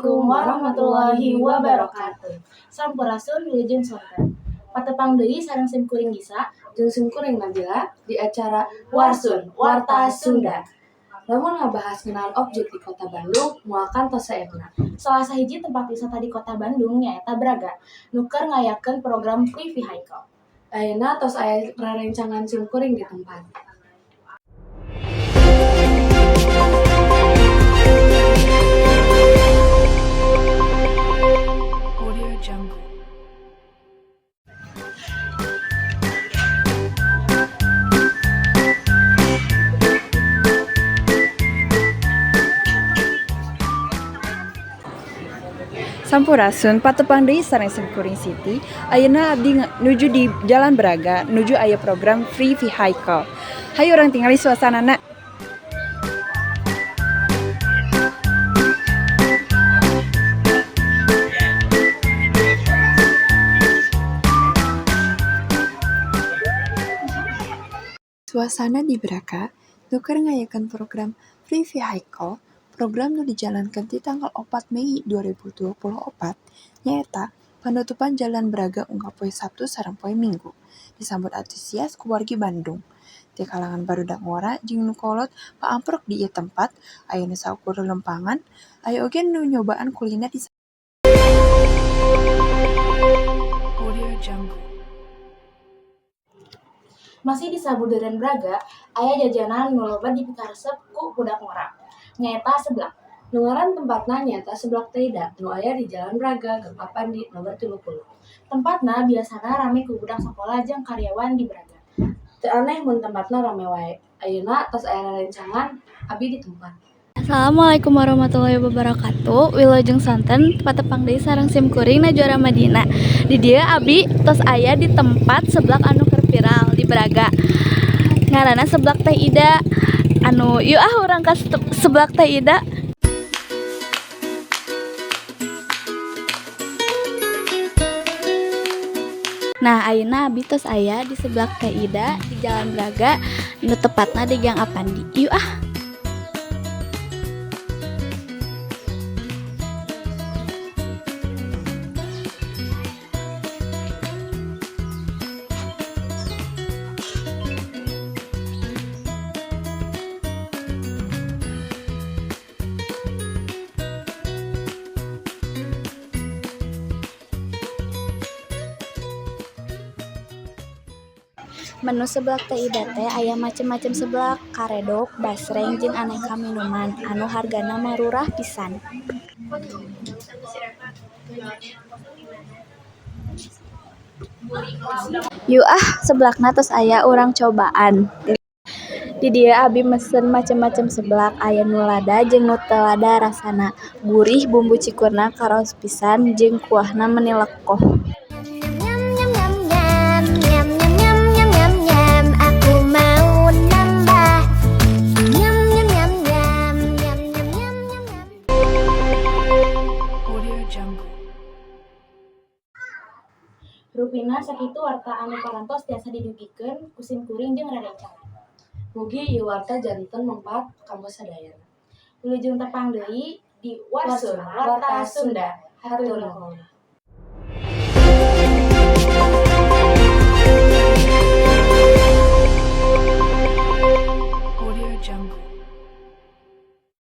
Assalamualaikum warahmatullahi wabarakatuh. Sampurasun, wilujeng sonten. Patepang deui sareng sim kuring Gisa jeung simkuring Nabila di acara Warsun, Warta Sunda. Lamun ngabahas ngeunaan objek di Kota Bandung, moal kantos saeurna. Salah sahiji tempat wisata di Kota Bandung nyaeta Braga, nu keur ngayakeun program free vehicle. Ayeuna tos aya rerencangan simkuring di tempat. Audio Jungle. Sampurasun, patepang deui sareng simkuring Siti. Ayeuna abdi nuju di Jalan Braga, nuju aya program free vehicle. Hayu urang tingali suasanana. Suasana di Braga nu keur ngayakeun program Free Vehicle. Program nu dijalankeun ti tanggal 4 Mei 2024 nyaeta panutupan Jalan Braga unggal poe Sabtu sareng poe Minggu, disambut antusias ku wargi Bandung. Ti kalangan barudak ngora jeung nu kolot paamprok di ieu tempat, aya nu saukur lelempangan, aya oge nu nyobaan kuliner di Audio Jungle. Masih di sabudeureun Braga, aya jajanan nu loba dipikaresep ku budak ngora. Nyaeta seblak. Nu ngaran tempatna nyaeta Seblak Teh Ida nu aya di Jalan Braga, Gang Apandi nomor 30. Tempatna biasana rame ku budak sakola jeung karyawan di Braga. Teu aneh mun tempatna rame wae. Ayeuna tos aya rerencangan abi di tempat. Assalamualaikum warahmatullahi wabarakatuh. Wilujeng sonten, patepang deui sareng sim kuring Najwa Ramadina. Di dieu abi tos aya di tempat seblak anu keur viral di Braga. Ngaranna Seblak Teh Ida. Anu yuk ah urang ka Seblak Teh Ida. Nah, ayeuna abi tos aya di Seblak Teh Ida di Jalan Braga, nu tepatna di Gang Apandi. Yuk ah. Menu Seblak Teh Ida teh aya macem-macem seblak, karedok, basreng jeung aneka minuman anu hargana marurah pisan. Yuk ah, seblakna tos aya, urang cobaan. Di dieu abi mesen macem-macem seblak, aya nu lada jeung nu teu lada rasana. Gurih, bumbu cikurna karaos pisan jeung kuahna meuni lekoh. Nyam nyam nyam nyam nyam nyam nyam nyam nyam nyam, aku mau nambah. Nyam nyam nyam nyam nyam nyam nyam nyam nyam. Audio Jungle. Rupina sakitu warta anu parantos tiasa didugikeun ku sim kuring jeung rerencangan. Mugi ieu warta janten mangpaat kanggo sadayana. Wilujeng tepang deui di Warsun, Warsun, Warta Warta Sunda. Sunda. Hatur Hatur nuhun. nuhun. Audio Jungle.